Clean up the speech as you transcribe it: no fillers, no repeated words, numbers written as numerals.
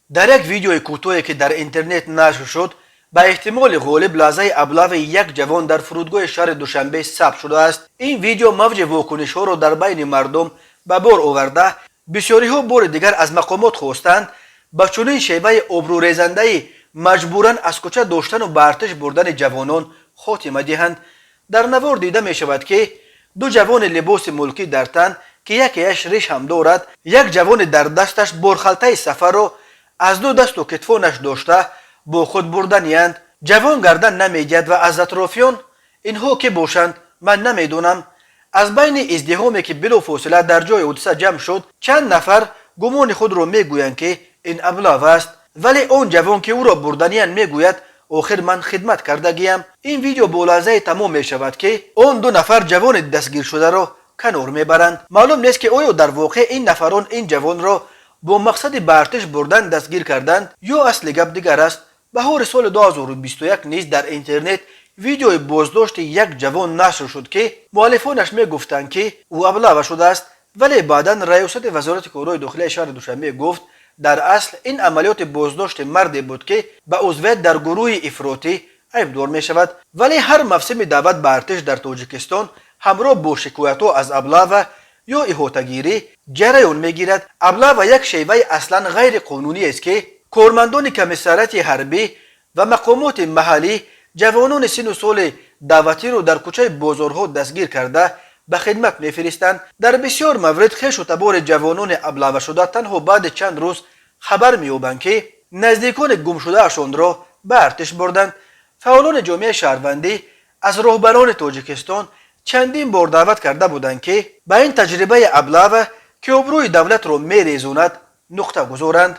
Дар як видеои кӯтоҳе, ки дар интернет нашр шуд, ба эҳтимоли ғолиб лаҳзаи аблаваи як ҷавон дар фурудгоҳи шаҳри Душанбе сабт шудааст. Ин видео мавҷи вокунишҳоро дар байни мардум ба бор оварда, бисёриҳо бори дигар аз мақомот хостанд, ба чунин шеваи обрӯрезандаи маҷбуран аз кӯча доштану ба артиш бурдани ҷавонон хотима диҳанд. Дар навор дида мешавад, ки ду ҷавони либоси мулкӣ дар тан, ки якеяш риш ҳам дорад, як ҷавони дар дасташ борхалтаи сафарро аз ду дасту китфонаш дошта, бо худ бурданиянд. Ҷавон гардан намедиҳад ва аз атрофиён: «Инҳо кӣ бошанд? Ман намедонам». Аз байни издиҳоме, ки билофосила дар ҷои ҳодиса ҷамъ шуд, чанд нафар гумони худро мегӯянд, ки ин аблава аст, вале он ҷавон, ки ӯро бурданиянд, мегӯяд: «Охир ман хидмат кардагиям». Ин видео бо лаҳзае тамом мешавад, ки он ду нафар ҷавони дастгиршударо канор мебаранд. Маълум нест, ки оё дар воқеъ ин нафарон ин ҷавонро бо мақсади ба артиш бурдан дастгир карданд ё асли гап дигар аст. Баҳори соли 2021 низ дар интернет видеои боздошти як ҷавон нашр шуд, ки муаллифонаш мегуфтанд, ки ӯ аблава шудааст, вале баъдан раёсати Вазорати корҳои дохилияи шаҳри Душанбе гуфт, дар асл ин амалиёти боздошти марде буд, ки ба узвият дар гурӯҳи ифротӣ айбдор мешавад. Вале ҳар мавсими даъват ба артиш дар Тоҷикистон ҳамроҳ бо шикоятҳо аз аблава ё иҳотагирӣ ҷараён мегирад. Аблава як шеваи аслан ғайриқонуниест, ки кормандони комиссариати ҳарбӣ ва мақомоти маҳаллӣ ҷавонони синну соли даъватиро дар кӯчаи бозорҳо дастгир карда, ба хидмат мефиристанд. Дар бисёр маврид хешу табори ҷавонони аблавашуда танҳо баъди чанд рӯз хабар меёбанд, ки наздикони гумшудаашонро ба артиш бурданд. Фаъолони ҷомеаи шаҳрвандӣ аз роҳбарони Тоҷикистон чандин бор даъват карда буданд, ки ба ин таҷрибаи аблава, ки обрӯи давлатро мерезонад, нуқта гузоранд.